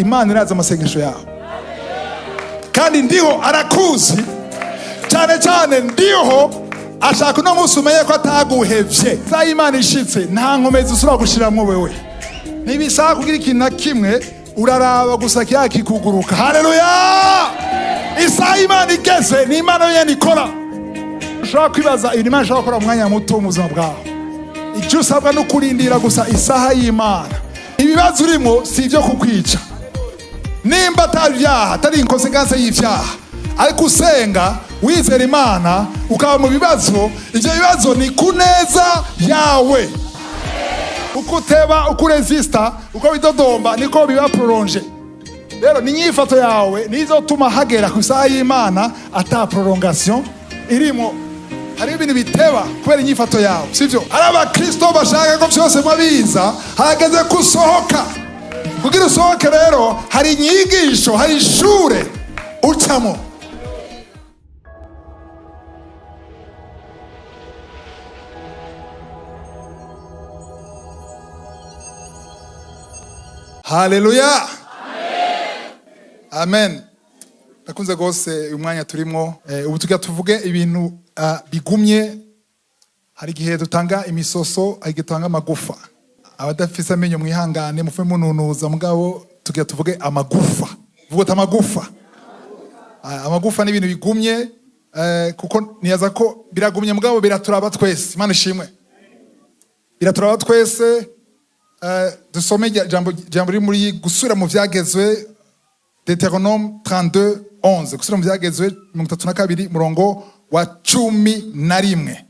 Imana irazi amasengesho yawe, kandi Ndiho arakuzi cyane cyane. Ndiho ashaka uno munsi umenye ko ataguhevye. Isaha y'Imana ishitse, nta nkomezi usubira gushiramwo wewe. Ntibisaba kugira ikintu na kimwe, uraraba gusa kiya kikuguruka. Haleluya! Isaha y'Imana igeze, ni Imana yonyene ikora. Ushobora kwibaza ibintu Imana ishobora gukora mu mwanya muto mu buzima bwawe. Icyo usabwa ni ukurindira gusa isaha y'Imana. Ibibazo urimo si ibyo kukwica, nimba atari ibyaha, atari inconséquence y'ibyaha. Ariko usenga, wizera Imana, ukaba mu bibazo, ibyo bibazo ni ku neza yawe. Uko uteba, uko uresista, uko widodomba, niko biba prolongé. Rero ni inyifato yawe nizotuma hagera ku isaha y'Imana ata prolongation irimo. Hariho ibintu biteba kubera inyifato yawe, sivyo? Hari abakristo bashaka ko vyose mwabiza. Hageze kusohoka. Kugira usohoke rero, hari inyigisho, hari ishure ucamo. Haleluya, amen. Ndakunze rwose uyu mwanya turimo. Ubu tugira tuvuge ibintu bigumye. Hari igihe dutanga imisoso, hari igihe dutanga amagufa. Abadafise amenyo mwihangane, mufe mununuza, mugabo tugira tuvuge amagufa. Vuga uti amagufa. Amagufa ni ibintu bigumye, kuko niyaza ko biragumye, mugabo biraturaba twese. Imana ishimwe, biraturaba twese. Dusome jambo riri muri Gusubira mu Vyagezwe, Deutéronome 32 11. Gusubira mu Vyagezwe 32, murongo wa 11.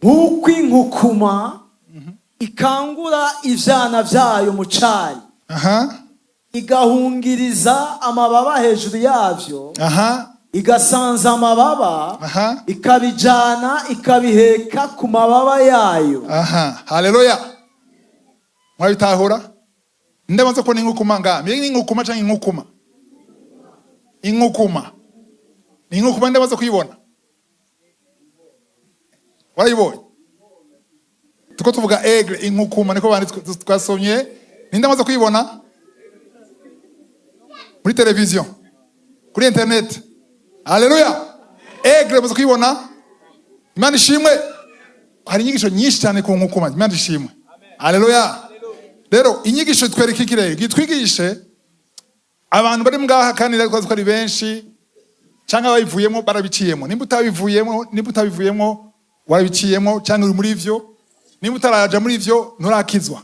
Nk'uko inkukuma ikangura ivyana vyayo mu cari, igahungiriza amababa hejuru yavyo, igasanza amababa, ikabijana, ikabiheka ku mababa yayo. Aha, haleluya! Mwabitahura? Ndamaze kubona inkukuma ngaha. Mbega ni inkukuma canke inkukuma? Inkukuma ni inkukuma. Ndamaze kuyibona. Warayibonye? Tuko tuvuga aigle, inkukuma niko banditswe, twasomye. Ninde amaze kuyibona muri televiziyo, kuri internet? Haleluya! Aigle, amaze kuyibona. Imana ishimwe. Hari inyigisho nyinshi cyane ku nkukuma. Imana ishimwe, haleluya. Rero inyigisho twereka iki? Rero gitwigishe abantu bari ngaha, kandi rero ko ari benshi, cyangwa ababivuyemo barabiciyemo. Nimba utabivuyemo warabiciyemo, cyangwa uri muri ivyo. Nimba utaraja muri ivyo, nturakizwa.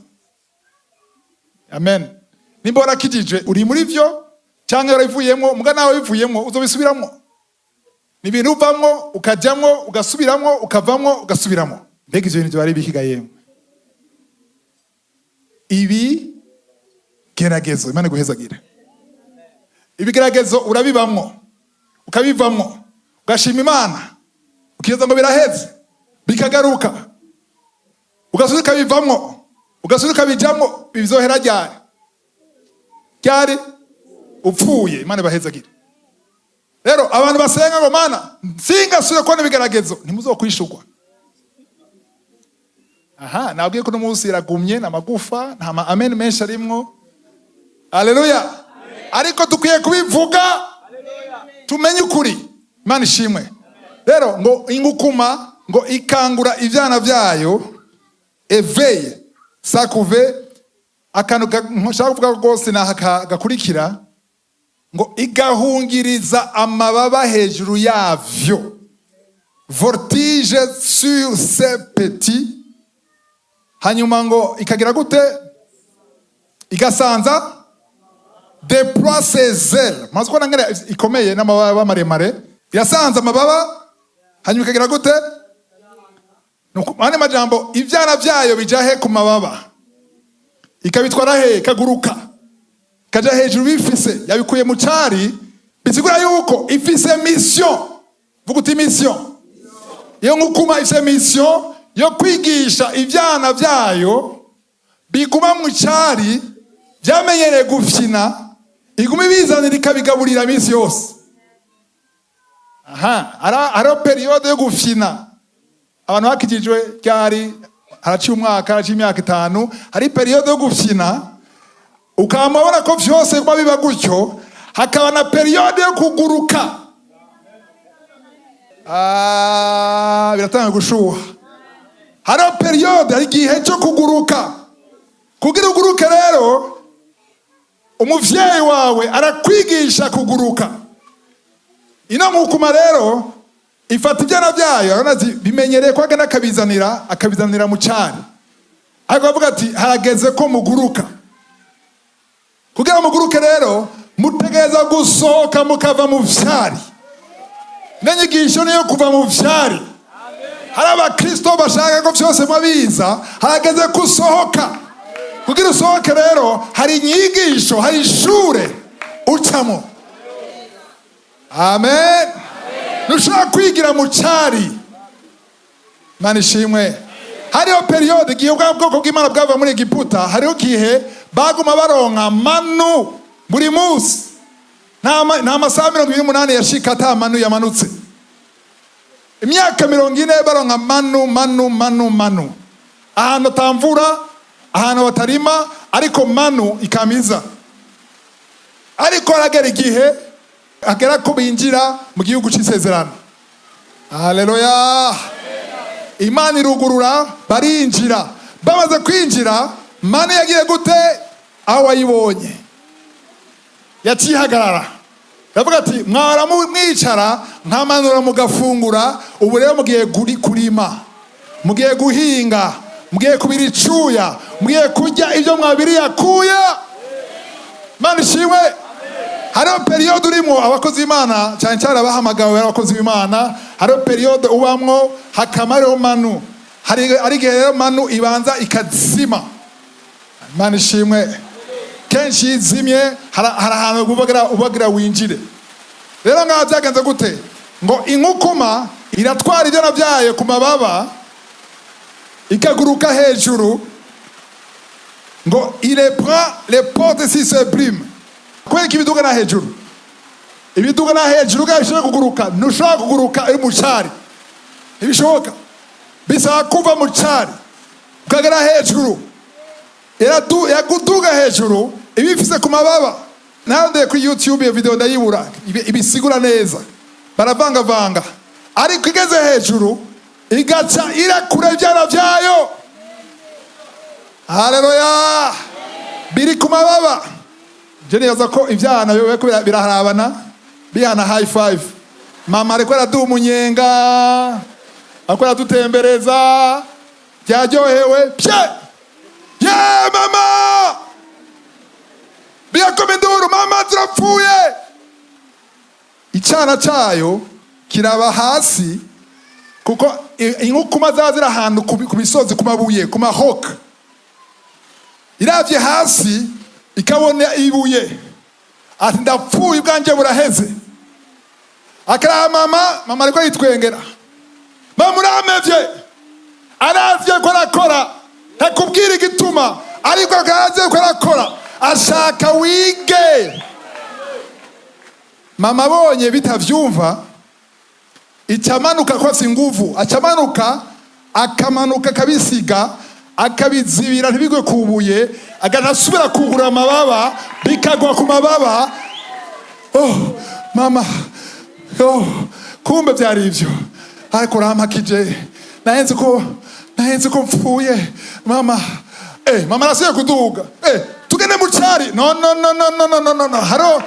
Amen. Nimba warakijije, uri muri ivyo cyangwa warabivuyemo. Muga nawe wabivuyemo, uzobisubiramo. Ni ibintu uvamwo, ukajamwo, ugasubiramwo, ukavamwo, ugasubiramo. Mbega ivyo bintu byari bikiga yemwe? Ibi geragezo, Imana iguhezagire. Ibigeragezo urabibamwo, ukabivamwo, ugashima Imana, ukibaza ngo biraheze, bikagaruka, ugasubira ukabivamwo, ugasubira ukabijamwo. Bizohera ryari? Ryari? Upfuye. Imana ibahezagire. Rero abantu basenga ngo "Mana, nsingasubire kubona ibigeragezo", ntimuzokwishurwa. Aha nabwiye ko uno munsi iragumye, ni amagufa, nta ma amen menshi arimwo. Haleluya! Ariko dukwiye kubivuga, tumenye ukuri. Imana ishimwe. Rero ngo ingukuma ngo ikangura ivyana vyayo, éveille sa couvée. Akantu nshaka kuvuga rwose ni aka gakurikira, ngo igahungiriza amababa hejuru yavyo, voltige sur ses petits. Hanyuma ngo ikagira gute? Igasanza, déploie ses ailes. Maze kubona ngene ikomeye n'amababa maremare, irasanza amababa, hanyuma ikagira gute? Ane majambo, ivyana vyayo bija he? Ku mababa. Ikabitwara he? Ikaguruka, ikaja hejuru bifise, yabikuye mu cari. Bisigura yuko ifise mission. Vuga uti mission. Iyo nkukuma ifise mission yo kwigisha ivyana vyayo biguma mu cari, vyamenyereye gufyina, iguma ibizanira, ikabigaburira iminsi yose. Aha hariho période yo gufyina. Abantu bakijijwe ryari? Haraciye umwaka, haraciye imyaka 5, hari période yo gufyina. Ukaba ubona ko vyose kuba biba gutyo, hakaba na période yo kuguruka. Ah, biratanga gushuha. Hariho période, hari igihe cyo kuguruka. Kugira uguruke rero, umuvyeyi wawe arakwigisha kuguruka. Ino nkukuma rero ifata ibyana byayo, arabona ati bimenyereye ko agenda akabizanira mu cyari, ariko avuga ati harageze ko muguruka. Kugira muguruke rero, mutegereza gusohoka mukava mu vyari. N'inyigisho niyo kuva mu vyari. Hari abakristo bashaka ko vyose mubiza. Harageze ko usohoka. Kugira usohoke rero, hari inyigisho, hari ishure ucamo. Amen. Ntushobora kwigira mu cyari. Mana ishimwe. Hariho période igihe ubwa bwoko bw'Imana bwava muri Egiputa, hariho igihe baguma baronka manu buri munsi. Nta masaha 28 yashika ata manu yamanutse. Imyaka 40 baronka manu, manu, manu, manu, ahantu atamvura, ahantu batarima, ariko manu ikamiza. Ariko haragera igihe agera ko binjira mu gihugu cy'isezerano. Haleluya! Imana irugurura, barinjira. Bamaze kwinjira, manu yagiye gute? Aho wayibonye yacihagarara, yavuga ati mwara mwicara nkamanura mugafungura. Ubu rero mugiye kurima, mugiye guhinga, mugiye kubira icuya, mugiye kurya ibyo mwabiriye akuya. Mana ishimwe. Hariho période urimo abakozi b'Imana, cyane cyane abahamagawe abakozi b'Imana. Hariho période ubamwo, hakaba hariho manu. Hari igihe rero manu ibanza ikazima. Imana ishimwe. Kenshi iyo izimye, hari ahantu ubagira winjire. Rero ngaha byagenze gute? Ngo inkukuma iratwara ibyo nabyaye ku mababa, ikaguruka hejuru. Ngo il prend, les porte sur ses plumes. Kubera ko ibiduga na hejuru, ibiduga na hejuru ubwayo bishobora kuguruka. Ntushobora kuguruka uri mu cari, ntibishoboka. Bisaba kuva mu cari ukagera hejuru. Yaguduga hejuru ibifise ku mababa. Narondeye kuri YouTube iyo video ndayibura. Ibisigura neza, baravangavanga. Ariko igeze hejuru igaca irakura ibyana byayo. Haleluya! Biri ku mababa. Je nibaza ko ivyana biriko biraharabana, bihana high five. Mama ariko araduha umunyenga, ariko aradutembereza, byaryohewe pye ye. Mama bigakoma induru: "Mama, turapfuye!" Icana cayo kiraba hasi, kuko inkukuma zaba ziri ahantu ku misozi, ku mabuye, ku mahoka. Iravye hasi ikabona ibuye, ati ndapfuye, ubwanjye buraheze. Akaraba mama, mama ariko yitwengera: "Mama, uramevye." Aravye ko arakora, ntakubwira igituma, ariko akaravye ko arakora, ashaka wige. Mama abonye bitavyumva, icamanuka ko afise inguvu, acamanuka, akamanuka, akabisiga, akabizibira ntibigwe ku buye, agaca asubira kugura amababa, bikagwa ku mababa. Oh mama, oh, kumbe byari ibyo! Ariko urampakije, nahenze ko mpfuye mama. Mama arasubiye kuduga. Tugende mu cari. No, no, no, no, no, no, no, no, no.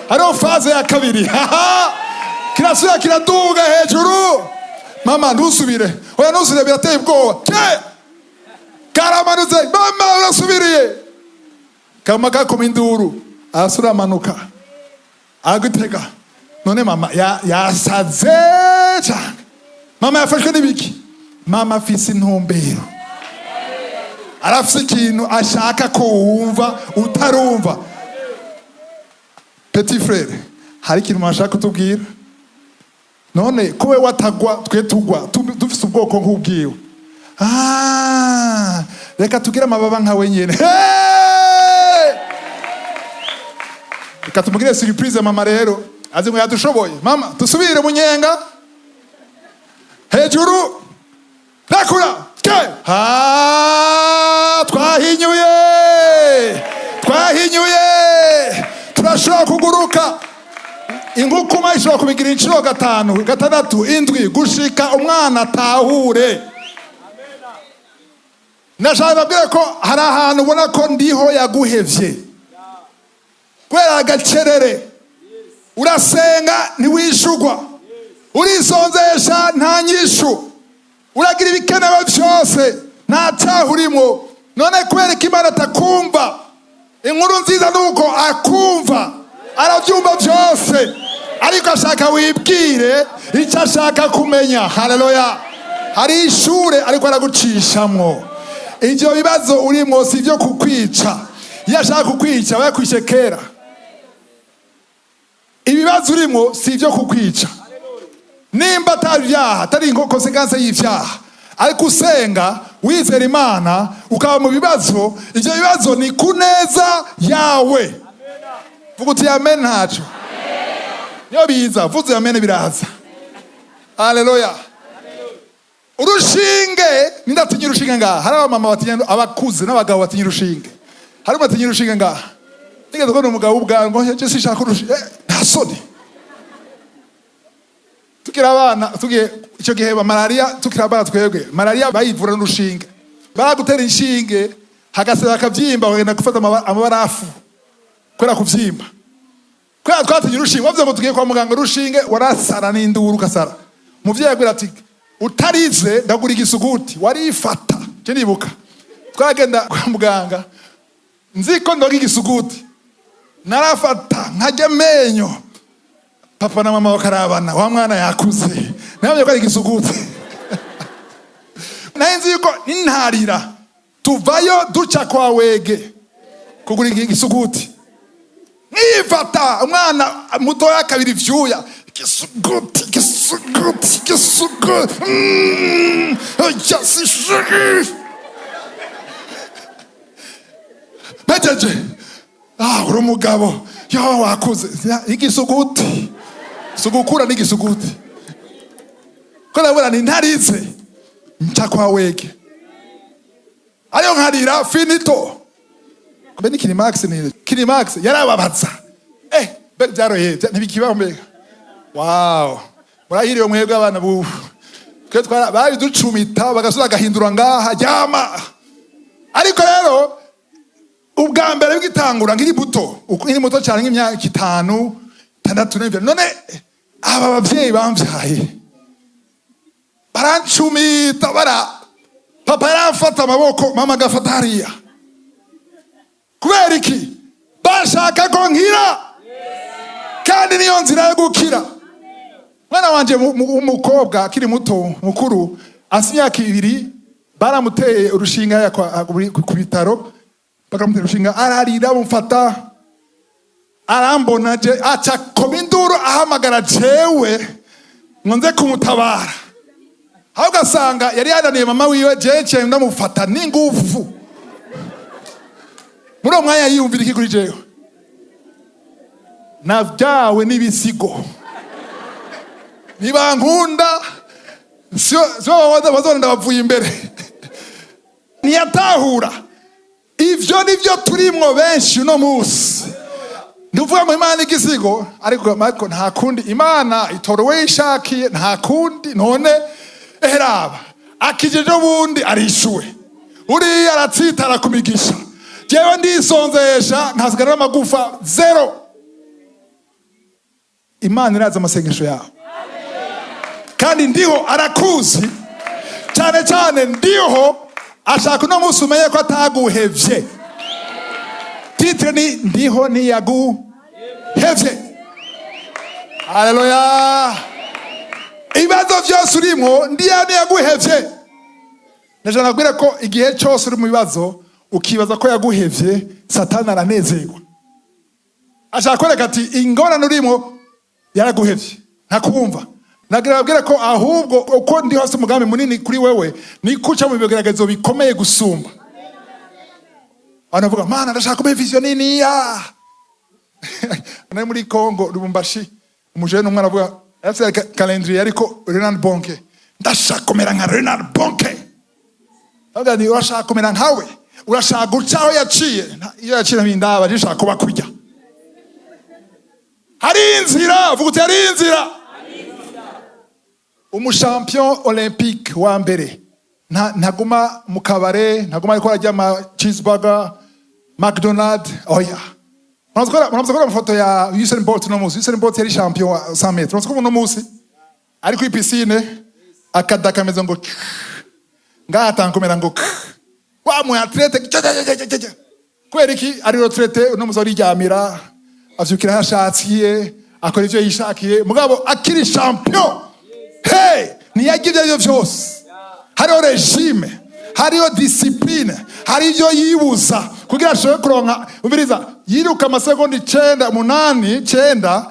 Hariho phase ya kabiri. Haha, kirasubira kiraduga hejuru. Mama, ntusubire, oya, ntusubire, birateye ubwoba. Ke karamanutse: "Mama, urasubiriye." Kama kakoma induru, arasubira amanuka, aragutega. None mama yasaze cyane? Mama yafashwe n'ibiki? Mama afise intumbero, arafise ikintu ashaka ko wumva utarumva. Petit frère, hari ikintu mwashaka kutubwira? None ko we watagwa, twe tugwa, dufise ubwoko nk'ubwiwe. Ah, reka tugire amababa nka we nyene. Hey! Reka tumugire surprise. Mama rero azi ngo yadushoboye. Mama, dusubire munyenga hejuru, rakura ke. Ha, twahinyuye, twahinyuye. Ntishobora kuguruka. Inkukuma ishobora kubigira inshuro gatanu, gatandatu, indwi, gushika umwana atahure. Ndashaka babwire ko hari ahantu ubona ko Ndiho yaguhevye kubera agacerere. Urasenga ntiwishugwa, urisonzesha nta nyishu, uragira ibikenewe byose, nta cyaha urimo. None kubera ko Imana atakumva? Inkuru nziza ni uko akumva, arabyumva byose, ariko ashaka wibwire icyo ashaka kumenya. Haleluya! Hari ishure ariko aragucishamwo. Ibyo bibazo urimo si ibyo kukwica. Iyo ashaka kukwica aba yakwishe kera. Ibibazo urimo si ibyo kukwica nimba atari ibyaha, atari conséquence y'ibyaha. Ariko usenga, wizera Imana, ukaba mu bibazo, ibyo bibazo ni ku neza yawe. Vuga uti amen. Ntaco niyo biza, vuze amen, biraza. Haleluya! Urushinge, ninde atinya urushinge ngaha? Hari abamama batinya, abakuze n'abagabo batinya urushinge. Hari batinya urushinge ngaha? Nigeze kubona umugabo w'ubwanwa ngo je sinshaka urushinge. Nta soni! Tukiri abana, tugiye icyo gihe malariya, tukiri abana twebwe malariya bayivura n'urushinge. Baragutera inshinge hagaseba akabyimba, bakagenda gufata amabarafu kubera kubyimba. Kubera twatinye urushinge, bavuze ngo tugiye kwa muganga urushinge, warasara n'induru ugasara. Umuvyeyi agira ati: "Utarize ndagura igisuguti." Warifata. Je ndibuka twagenda kwa muganga nzi ko ndoga igisuguti, narafata nkajya amenyo, papa na mama bakarabana: "Wa mwana yakuze." Namenye ko ari igisuguti. Nari nzi yuko nintarira tuvayo duca kwa wege kugura igisuguti. Nifata umwana mutoya kabiri vyuya, igisuguti, igisuguti, igisuguti. Oya, mpejeje: "Ah, uri umugabo yo, wakuze." Igisuguti sugukura n'igisuguti ko ndabona ni ntarize nca kwa wege ariyo nkarira finito. Mbe ni Kinimax, ni Kinimax yarababaza. Mbe byaroye ntibikibaho mbega? Wow, murahiriwe mwebwe abana bubu. Twe twara babiducumita bagasubira bagahindura ngaha ryama. Ariko rero ubwa mbere bwitangura nkiri muto, nkiri muto cyane, nk'imyaka 5, 6 n'ibyo. None aba bavyeyi bamvyaye barancumita, bara papa yaramfata amaboko, mama agafata hariya. Kubera iki? Bashaka ko nkira, kandi niyo nzira yo gukira. Mwana wanje w'umukobwa akiri muto, mukuru afite imyaka 2, baramuteye urushinga hariya ku bitaro, bakamutera urushinga ararira, bamufata arambona je aca koma induru ahamagara jewe ngo nze kumutabara. Aho ugasanga yari yananiye mama wiwe, jewe nciye ndamufata n'ingufu. Muri uwo mwanya yiyumvira iki kuri jewe? Navyawe n'ibisigo, ntibankunda, sio bazona ndabavuye imbere. Ntiyatahura. Ivyo nivyo turimwo benshi uno munsi. Ntuvuga ngo Imana igisigo, ariko nta kundi, Imana itora uwo yishakiye, nta kundi. None eheraba akije ejo bundi arishuwe, uriya aratsitara ku migisha, jewe ndisonzesha nkasigara n'amagufa zero. Imana irazi amasengesho yawe, kandi Ndiho arakuzi. Cyane cyane Ndiho ashaka uno munsi umenye ko ataguhevye. Titre ni "Ndiho ntiyaguhevye". Haleluya! Ibibazo byose urimo, Ndiho ntiyaguhevye. Ndashaka nakubwira ko igihe cyose uri mu bibazo ukibaza ko yaguhevye, Satani aranezerwa. Ashaka kwereka ati ingorane urimo yaraguhevye, ntakumva. Nagira babwire ko ahubwo uko ndi hose umugambi munini kuri wewe ni kuca mu bigeragezo bikomeye gusumba. Abantu bavuga: "Mana, ndashaka kuba vision niniya." Nari muri Congo, Lubumbashi, umujene umwe aravuga, afite calendrier ariko Reinhard Bonnke: "Ndashaka kumera nka Reinhard Bonnke." Ndavuga nti: "Urashaka kumera nkawe? Urashaka guca aho yaciye?" Iyo yaciye ntibindaba, ndashaka kuba kurya. Hari inzira. Vuga uti: "Hari inzira." Umu champion olympique wa mbere ntaguma mu kabare, ntaguma ariko ararya ama cheeseburger, McDonald, oya. Muramuze gukora amafoto ya Usain Bolt uno munsi. Usain Bolt yari champion wa 100 metres. Muramuze ko uno munsi ari kuri piscine, akada kameze ngo ngaha, atankomera ngo wa mu athlète. Kubera iki? Ari retraité uno munsi, ariryamira, avyukira aho ashakiye, akora ivyo yishakiye. Mugabo akiri champion, hey, ntiyarya ibyo arivyo vyose. Hariho régime, hariho discipline, hari ibyo yibuza kugira ashobore kuronka. Umviriza, yiruka amasegonda 9, 8, 9,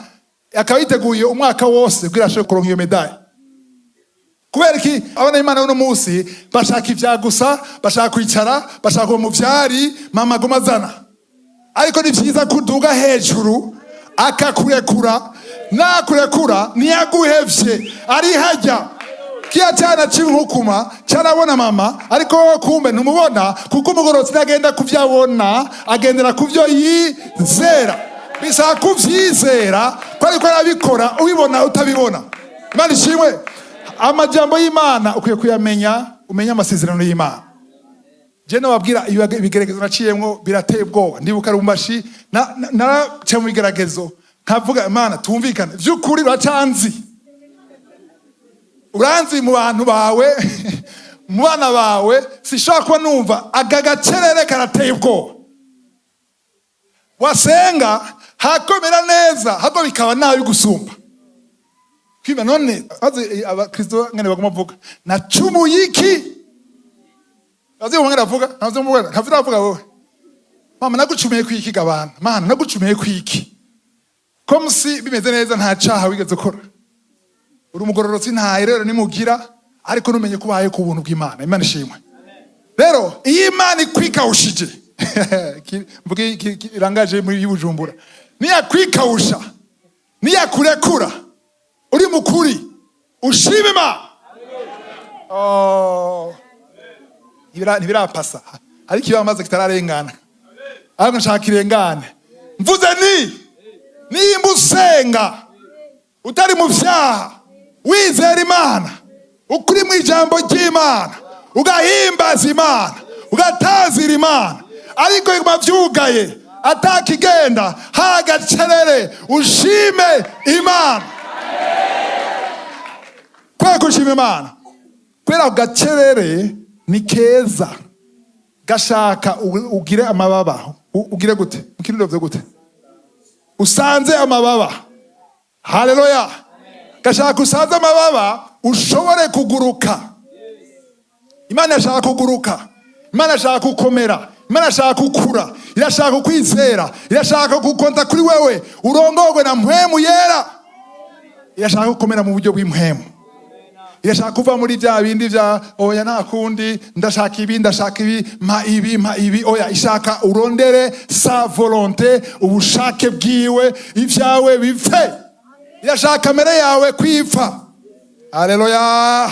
akaba yiteguye umwaka wose kugira ashobore kuronka iyo médaille. Kubera iki? Abana b'Imana uno munsi bashaka ivya gusa, bashaka kwicara, bashaka kuba mu vyari mama aguma azana. Ariko ni vyiza kuduga hejuru akakurekura. Nakurekura, ntiyaguhevye, ari hajya. Kiya cyana c'inkukuma carabona mama, ariko wowe kumbe ntumubona, kuko umugororotsi ntagenda kuvyo abona, agendera kuvyo yizera. Bisaba kuvyizera ko ariko arabikora, ubibona utabibona. Imana ishimwe. Amajambo y'Imana ukwiye kuyamenya, umenye amasezerano y'Imana. Je nababwira, ibigeragezo naciyemwo birateye ubwoba. Ndibuka Rumbashi, naraciye mu bigeragezo, nkavuga: "Imana, tumvikane vy'ukuri, uracanzi, uranzi mu bantu bawe, mu bana bawe, sishobora kuba numva aga gacerere karateye ubwoba." Wasenga hakomera neza, hako bikaba nabi gusumba kwiba. None maze abakristo ngene baguma bavuga: "Nacumuye iki?" Azi umwe aravuga, ntazi umwe ntazi avuga: "Wowe mama, nagucumuye kwiki? Gabana mana, nagucumuye kwiki?" Comme si bimeze neza, nta caha wigeze ukora, uri umugororotsi, nta erreur nimugira. Ariko numenye ko ubaye ku buntu bw'Imana. Imana ishimwe. Rero iyo Imana ikwikawushije, mvuge irangaje muri y'Ubujumbura, niyakwikawusha, niyakurekura uri mukuri, ushima Imana. Oh. Ntibirapasa, ariko iyo amaze kitararengana, ariko nshaka kirengane. Mvuze ni nimba usenga, utari mu vyaha, wizera Imana, ukuri mu ijambo ry'Imana, ugahimbaza Imana, ugatazira Imana, ariko biguma vyugaye, atakigenda, hagacerere, ushime Imana. Kubera gushima Imana, kubera ako gacerere ni keza, gashaka ugire amababa. Ugire gute mu Kirundi? Bavuze gute? Usanze amababa. Haleluya! Gashaka usanze amababa, ushobore kuguruka. Imana irashaka kuguruka, Imana irashaka gukomera, Imana irashaka gukura, irashaka kukwizera, irashaka gukonta kuri wewe, urongorwe na Mpwemu Yera. Irashaka gukomera mu buryo bw'impwemu, irashaka kuva muri bya bindi bya oya, nta kundi, ndashaka ibi, ndashaka ibi, mpa ibi, mpa ibi. Oya, ishaka urondere sa volonté, ubushake bwiwe, ibyawe bipfe. Irashaka kamere yawe kwipfa. Haleluya!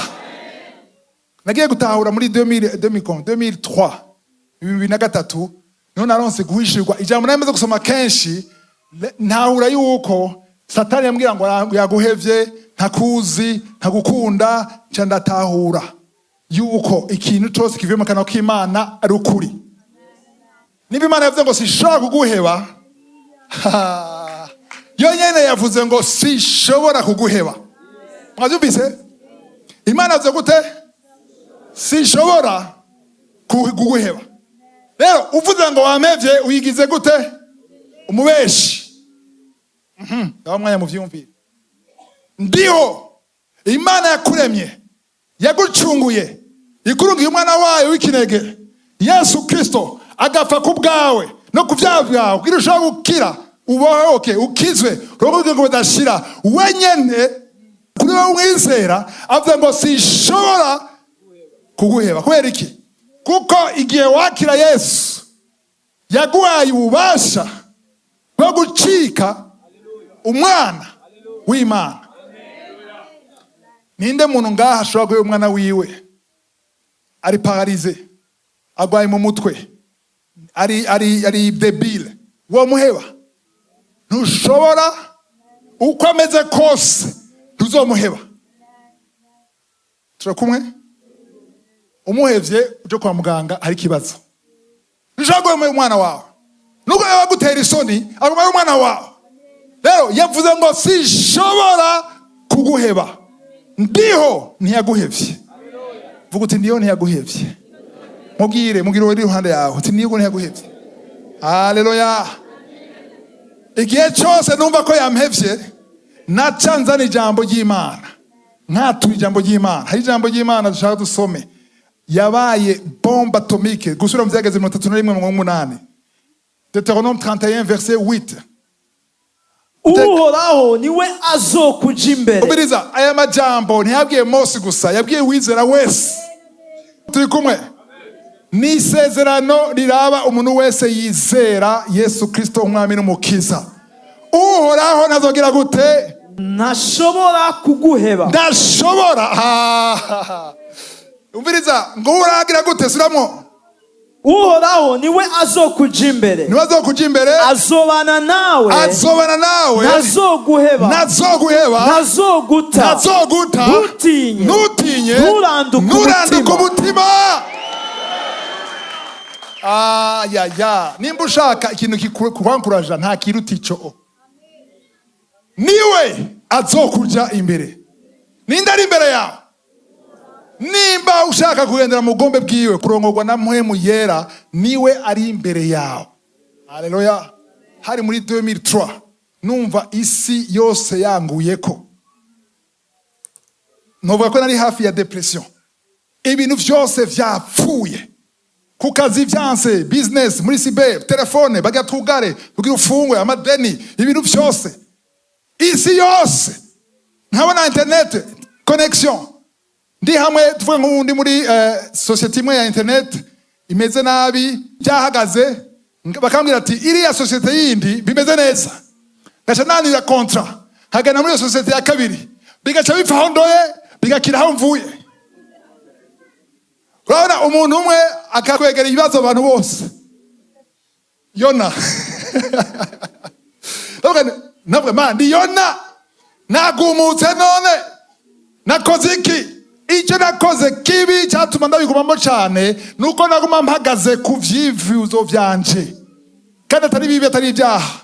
Nagiye gutahura muri 2000, 2000, 2003, 2003, niho naronse guhishirwa ijambo nari maze gusoma kenshi. Ntahura yuko Satani yambwira ngo yaguhevye, ntakuzi, ntagukunda. Nca ndatahura yuko ikintu cose kivuye mu kanwa k'Imana ari ukuri. Niba Imana yavuze ngo sishobora kuguheba, yo nyene yavuze ngo sishobora kuguheba. Mwavyumvise? Imana yavuze gute? Sinshobora kuguheba. Rero uvuze ngo wampevye, uyigize gute? Umubeshi. Ngaho umwanya muvyumvire. Ndiho Imana yakuremye, yagucunguye, ikurungiye umwana wayo w'ikinege Yesu Kristo, agapfa ku bwawe no ku byaha byawe, kugira ushobore gukira, ubohoke, ukizwe, uronke ubugingo budashira. Wenyene kuri wowe umwizera, avuga ngo sinshobora kuguheba. Kubera iki? Kuko igihe wakira Yesu, yaguhaye ububasha bwo gucika umwana w'Imana. Ninde muntu ngaha ashobora guheba umwana wiwe ari paralysé, agwaye mu mutwe, ari débile? Womuheba? Ntushobora. Uko ameze kose ntuzomuheba. Turakumwe? Umuhevye uje kwa muganga hari ikibazo. Ntushobora guheba umwana wawe, nubwo yaba agutera isoni, aguma ari umwana wawe. Rero yavuze ngo sinshobora kuguheba, ndiho ntiyaguhevye. Vuga uti ndiho ntiyaguhevye. Mubwire, mubwire uri iruhande yawe uti ndiho ntiyaguhevye. Haleluya! Igihe cyose numva ko yampevye, naca nzana ijambo ry'Imana, nkatura ijambo ry'Imana. Hari ijambo ry'Imana dushaka dusome, yabaye bombe atomique. Gusubira mu Byageze 31:8, Deutéronome 31 verset 8. Uhoraho niwe azokuja imbere. Umviriza, aya majambo ntiyabwiye Mose gusa, yabwiye wizera wese. Turi kumwe? Ni isezerano riraba umuntu wese yizera Yesu Kristo umwami n'umukiza. Uhoraho ntazogira gute? Ntashobora kuguheba. Ndashobora. Ah. Umviriza, ngo uragira gute? Suramwo. Uhoraho niwe azokuja imbere. Niwe azokuja imbere. Azobana nawe. Azobana nawe. Ntazoguheba. Ntazoguheba. Ntazoguta. Ntazoguta. Ntutinye. Ntutinye. Nturanduke Nturanduke umutima. umutima. Ayaya, nimba ushaka ikintu kikwankuraja, nta kiruta ico. Niwe azokuja imbere. Ninde ari imbere yawe? Nimba ushaka kugendera mu bugombe bwiwe, kurongorwa na Mpwemu Yera, niwe ari imbere yawe. Haleluya! Hari muri 2003, numva isi yose yanguyeko, novuga ko nari hafi ya dépression. Ibintu vyose vyapfuye, ku kazi vyanse, business muri cyber, telefone bagatugare kugira ufungwe, amadeni, ibintu vyose, isi yose nkabona internet connexion. Ndi hamwe, tuvuge nk'undi muri société imwe ya internet imeze nabi, byahagaze, bakambwira ati iriya société yindi bimeze neza, ngaca nanira contrat, nkagana muri iyo société ya kabiri, bigaca bipfa aho ndoye, bigakira aho mvuye. Urabona, umuntu umwe akakwegera ibibazo abantu bose. Yona. Ndavuga ndavuga man, ndi Yona, nagumutse none nakoze iki? Icyo nakoze kibi cyatuma ndabigumamo cyane nuko naguma mpagaze ku vyifuzo vyanje, kandi atari bibi, atari ibyaha,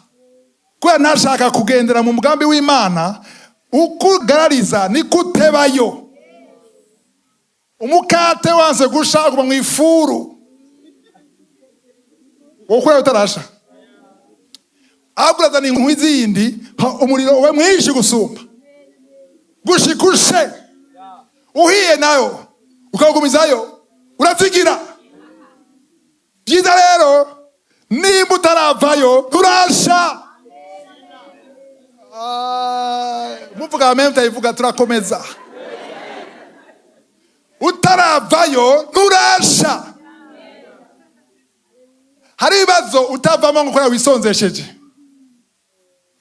kubera ntashaka kugendera mu mugambi w'Imana. Uko ugarariza niko utebayo. Umukate wanze gusha, uguma mu ifuru, wokura utarasha, ahubwo urazana inkwi zindi, umuriro ube mwinshi gusumba, gushika ushe. Uhiye nayo ukawugumizayo, urazigira. Byiza rero, nimba utaravayo nturasha. Ah, muvuga amen, mutayivuga turakomeza. Utaravayo nturasha. Hari ibibazo utavamo ngo kubera wisonzesheje.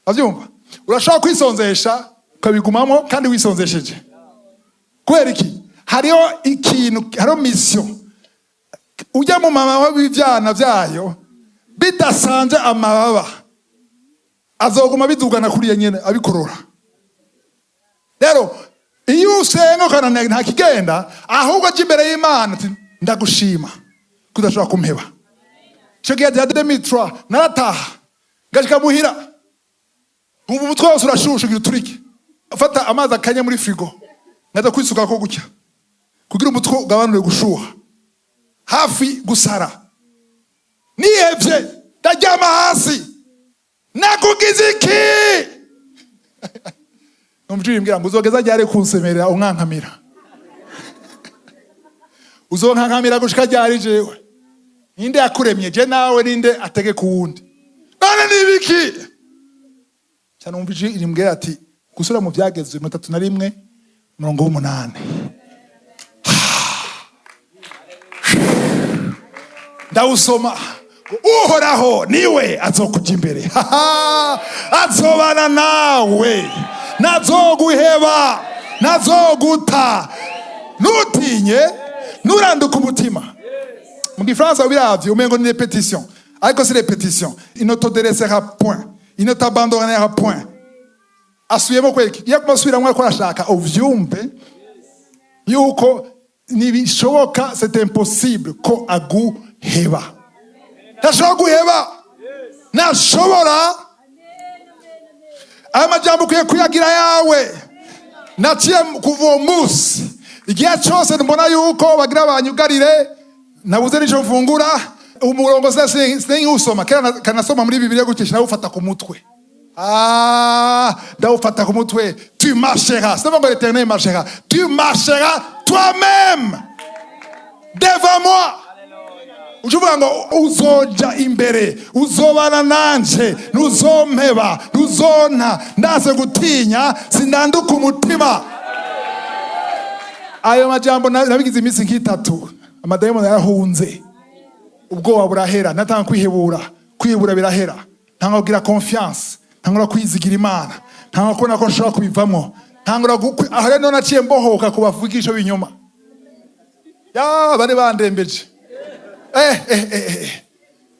Avyumva, urashobora kwisonzesha ukabigumamo kandi wisonzesheje. Kubera iki? Hariho ikintu, hariho mission. Ujya mu mababa w'ivyana vyayo bidasanze amababa, azoguma bidugana kuriya nyene abikorora. Rero iyo usenga ukananira, nta kigenda, ahubwo ajya imbere y'Imana ati ndagushima ko udashobora kumpeba. Icyo gihe bya 2003, narataha ngashika muhira nkumva umutwe wose urashushe, ugira uturike. Fata amazi akanya muri frigo, nkaza kwisuka ko gutya kugira umutwe ugabanure gushuha, hafi gusara. Nihevye, ndaryama hasi, nakugize iki? Numva imbwira ngo uzogeza ryari kunsemerera unkankamira? Uzonkankamira gushika ryari jewe? Ninde yakuremye? Je nawe ninde ategeka uwundi? None nibiki? Cyane numva ijwi rimbwira ati gusubira mu Byagezwe 31:8. Ndawusoma: Uhoraho niwe azokuja imbere, azobana nawe, ntazoguheba, ntazoguta, ntutinye, nturanduke umutima. Mu gifaransa ubiravye umengo ni répétition, ariko si répétition. Il ne te délaissera point, il ne t'abandonnera point. Asubiyemo kweki? Iyo aguma asubiramo ariko arashaka uvyumve yuko ntibishoboka, c'est impossible ko aguheba. Ntashobora guheba, ntashobora. Aya majambo ukwiye kuyagira yawe. Naciye kuva uwo munsi, igihe cyose mbona yuko bagira banyugarire, nabuze n'icyo mfungura, umurongo sinkiwusoma. Kera kanasoma muri Bibiliya gutya, ndawufata ku mutwe. Ah, ndawufata ku mutwe. Tu marcheras, c'est ngo l'Éternel marchera, tu marcheras toi-même devant moi. Uca uvuga ngo uzoja imbere, uzobana nanje, ntuzompeba, ntuzonta. Ndase gutinya, sindanduka umutima. Ayo majambo nabigize iminsi nk'itatu, amadayimoni yarahunze, ubwoba burahera, natanga kwihebura, kwihebura birahera, ntanga kugira confiance, ntangura kwizigira Imana, ntanga kubona ko nshobora kubivamo, ntangura aho rero naciye mbohoka ku bavugisha b'ibinyoma. Ya bari bandembeje.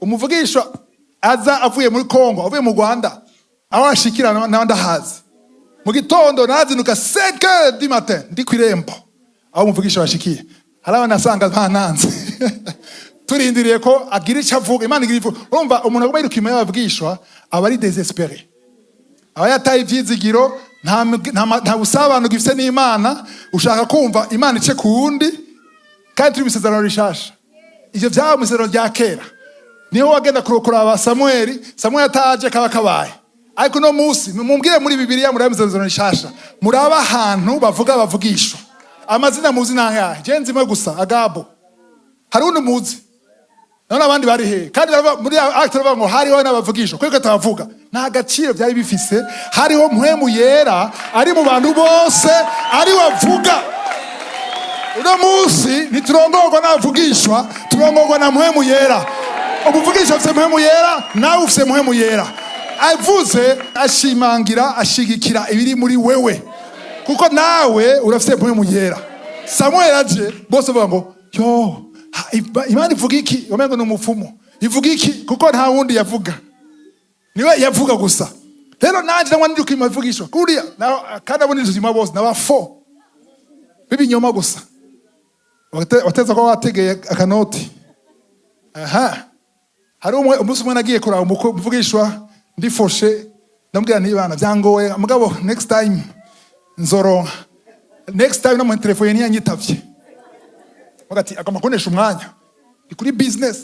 Umuvugisha aza avuye muri Kongo, avuye mu Rwanda, aho ashikira nawe ndahazi. Mu gitondo nazinduka 5 heures du matin, ndi ku irembo aho umuvugisha washikiye. Hari abana asanga bananze, turindiriye ko agira icyo avuga, Imana igira ivuga. Urumva, umuntu agomba yiruka inyuma y'abavugishwa aba ari désespéré, aba yataye ivyizigiro, nta busabane ugifise n'Imana. Ushaka kumva Imana ice ku wundi, kandi turi mu isezerano rishasha. Ivyo vyaba mu isezerano rya kera, niho wagenda kuraba Samueli, Samueli ataje kaba kabaye. Ariko uno munsi mumbwire muri Bibiliya, murabe mu isezerano rishasha, murabe ahantu bavuga bavugishwa amazina muzi nangahe? Je nzi imwe gusa, Agabo. Hari undi muzi? None abandi bari he? Kandi muri Acte baravuga ngo hariho n'abavugishwa. Kweko tabavuga, nta gaciro byari bifise. Hariho Mpwemu Yera ari mu bantu bose, ari wavuga. Uno munsi ntiturongorwa n'abavugishwa, turongorwa na Mpwemu Yera. Umuvugisha afise Mpwemu Yera, nawe ufise Mpwemu Yera. Avuze ashimangira, ashigikira ibiri muri wewe, kuko nawe urafise Mpwemu Yera. Samuel aje, bose bavuga ngo yo Imana ivuga iki? Wamengo ni umupfumu. Ivuga iki? Kuko nta wundi yavuga, niwe yavuga gusa. Rero nanje namwe ndi kwima ivugishwa kuriya kandi abo nizima bose n'abafo b'ibinyoma gusa. Wateza ko wategeye akanoti. Aha hari umwe, umunsi umwe nagiye kuraba umuvugishwa, ndifoshe, ndamubwira nti bana byangoye, mugabo next time nzoronka. Next time namuha telefone, ntiyanyitavye. Vuga ati agomba kunesha umwanya, ni kuri business.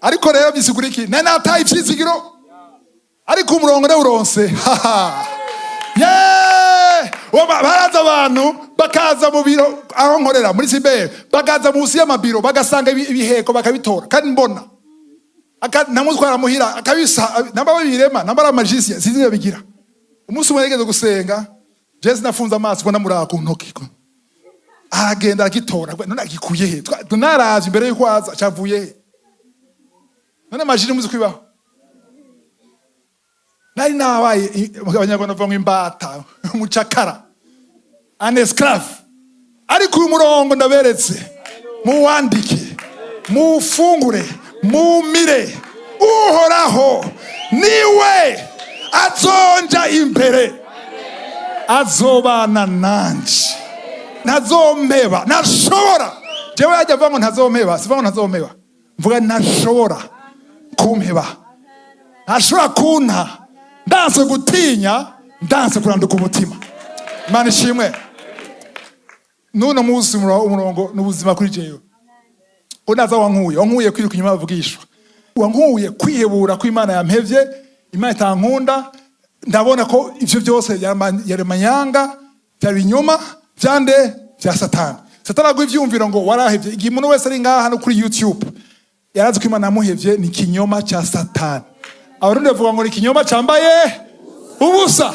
Ariko rero bisigura iki? Nari nataye ivyizigiro, ariko umurongo ndawuronse. Haha, yeah! Baraza abantu bakaza mu biro aho nkorera muri cyber, bakaza munsi y'amabiro, bagasanga ibiheko, bakabitora. Kandi mbona namutwara muhira akabisa, namba babirema, namba ari amagicien, sinzi ibyo bigira. Umunsi umwe yageze gusenga, je sinafunze amaso, mbona muraba ku ntoki, aragenda aragitora. None agikuye he? Tunaravye imbere yuko aza, cavuye he? None amajini muzi kwibaho? Nari nabaye Abanyarwanda bavuga ngo imbata, umucakara, un esclave. Ariko uyu murongo ndaberetse, muwandike, muwufungure, mumire: Uhoraho niwe azonja imbere, azobana nanje, ntazompeba, ntashobora. Jewe yajya avuga ngo ntazompeba, sivuga ngo ntazompeba, mvuga ntashobora kumpeba, ntashobora kunta. Ndanse gutinya, ndanse kuranduka umutima. Imana ishimwe. N'uno munsi umurongo ni ubuzima kuri jewe. Unaza wankuye kwiruka inyuma bavugishwa, wankuye kwihebura ko Imana yampevye, Imana itankunda. Ndabona ko ivyo byose yari manyanga, byari ibinyoma vyande? Vya Satani. Satani aguha ivyumviro ngo warahevye. Igihe umuntu wese ari ngaha no kuri YouTube yarazi ko Imana yamuhevye, ni ikinyoma ca Satani. Abarundi bavuga ngo ni ikinyoma cambaye ubusa.